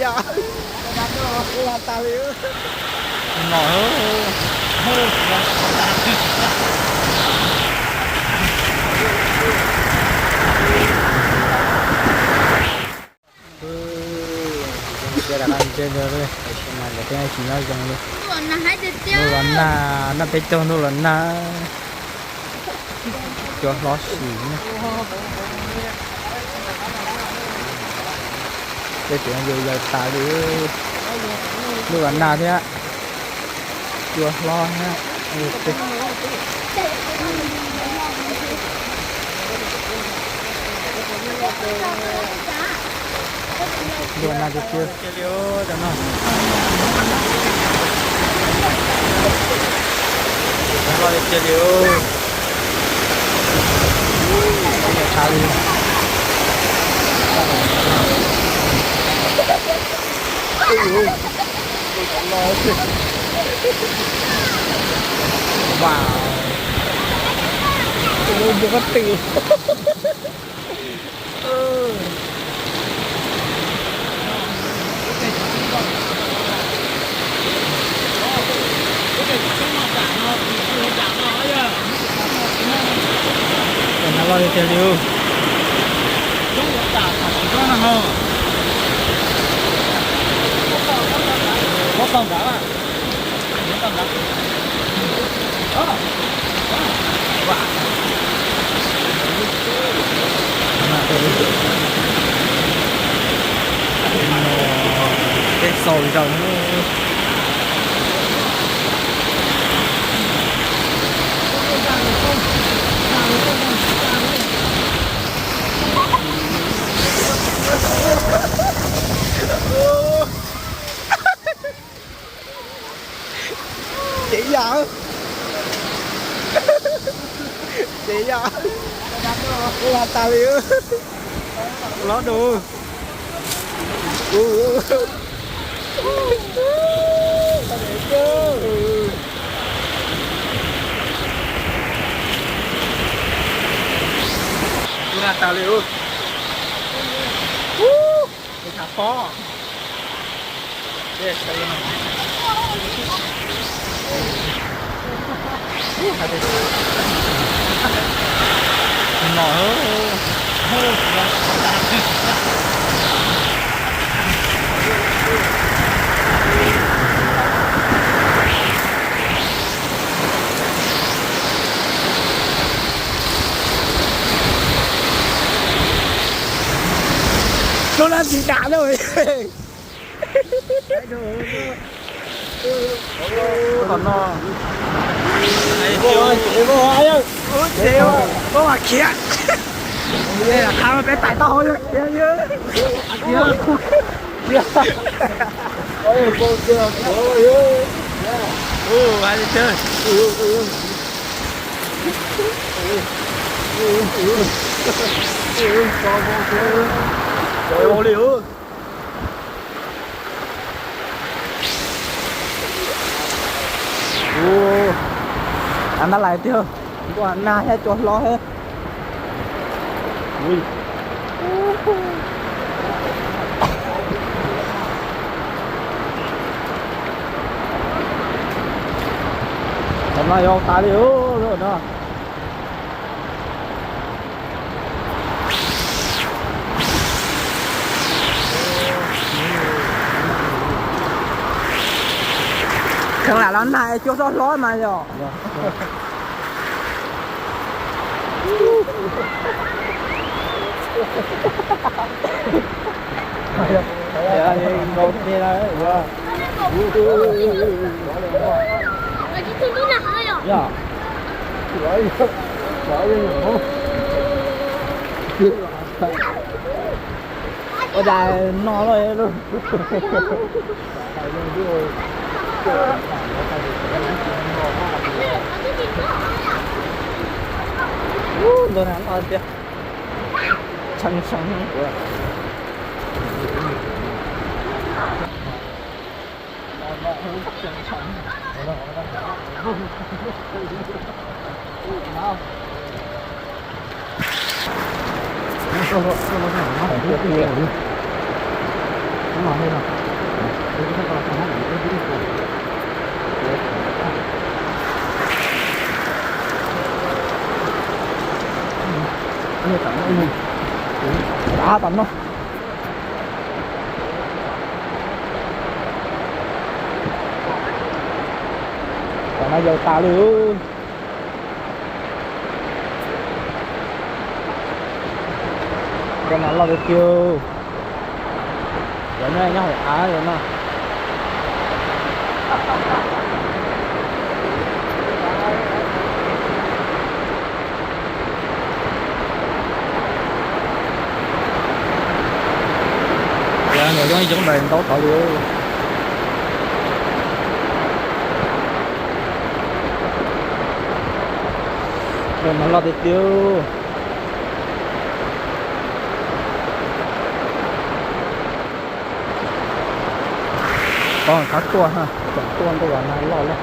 Yog, ua tas li. No, ntsia rov qab ntsia dua li, tam sim no nkawd twb tsis nyob zoo li. Ntuj los nag, nag peb caug ntuj los nag. Cua hlob sim na. Tej tseem yau yau tas li. Ntuj los nag thiab. Cua hlob thiab. Ntuj los nag tiag tiag. Nag los tiag tiag li. Wow. Ua pob qab twm. Nag los tiag tiag li. Tej xaus zog. Ces yam, ces yam, ua tas li. Los dua. Ua tas li. Ua tas pob. Lub lab ntxim dam na. Tom no. Ub, tsev, ub, mas khiav. Qhov no peb tais taub hau khiav. Khiav. Ub, hais li thiab. Ub, ub. Ub, a ntab lais tiag, ntuj nag thiab cua hlob thiab. Tam no yog tas li no. Kheev lam los nag es cua txob hlob mas yog. Nkaus kiag na. Ua cas no los. Ub, ntuj nag no tiag. Tshee tshee. Tam no, tam no yau tas li. Cov no loj tiag tiag. Cov no nyob hauv av no. Cov no zoo zoo nraim ntaub tod li. Cov no loj tiag tiag. Pov khab tuaj, tseem tuaj ntuj los nag loj loj.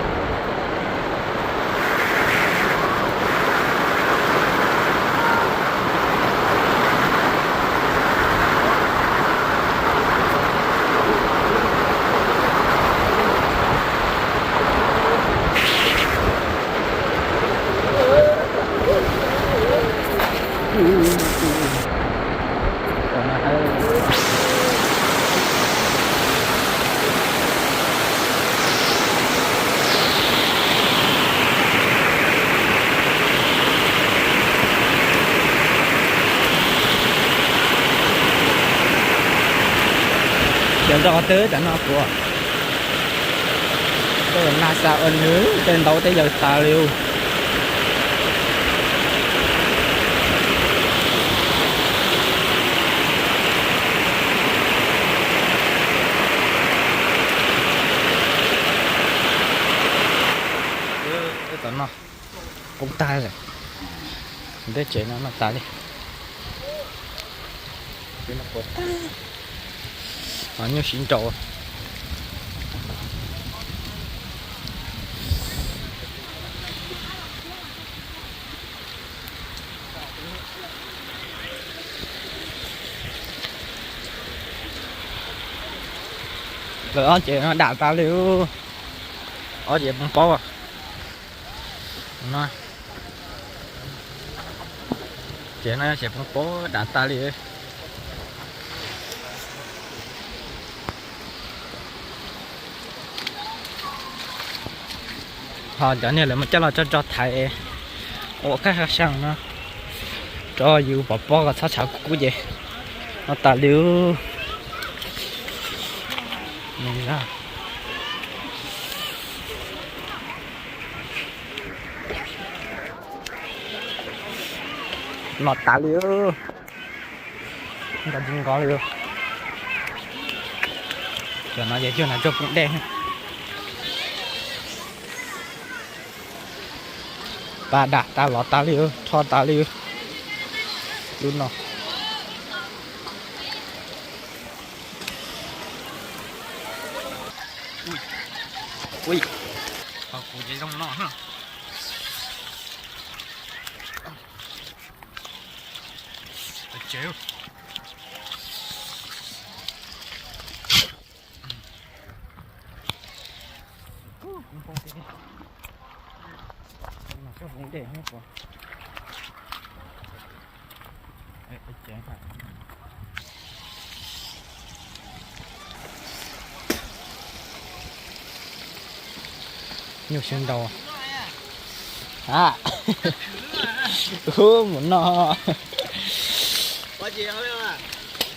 Cov nroj twb tam no kuv, nag xa ua nws tej ntaub tej yawg tas li. Tom no poob tag lawm, ntej tsev no noj tas li. Nyuj siv nraus. Lawv ob cev no dam tas li. Ob cev poob pob no. Ces no ces poob pob dam tas li. Ho cov niag lawv mus coj los tso rau thaiv ua qab qab seej no, rau yus pov pob kom txhob tshav kub ces no tas li. No tas li. Nqa tsis nqos li. Cov no ces cuag nas tsuag poob dej. Pas dam tas lov tas li, rho tas li. Lub no. Ui, kuv ces zoo no. Nyuj xyoo nraus. A, ub, mus no.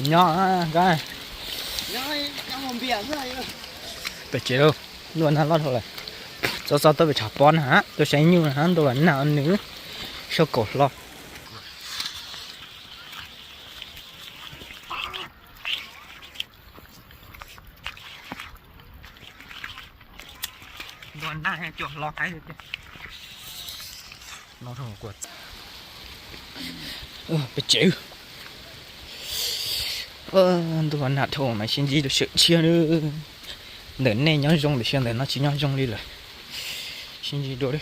Nyob, pem tsev lauj, ntuj nag loj dhau lawm. Txhob txhob tuaj pem tshav pob na, tuaj saib nyuj na, ntuj los nag nws sab kaum hlo. Ntuj nag cuam hlo qaib tiag. Pem tsev. Ntuj nag dhau mas sib ntsib dua sawv tshiab nawb. Ntawm nej nyob zoo lawm, ntawm no tsis nyob zoo li lawm. Sib ntsib dua.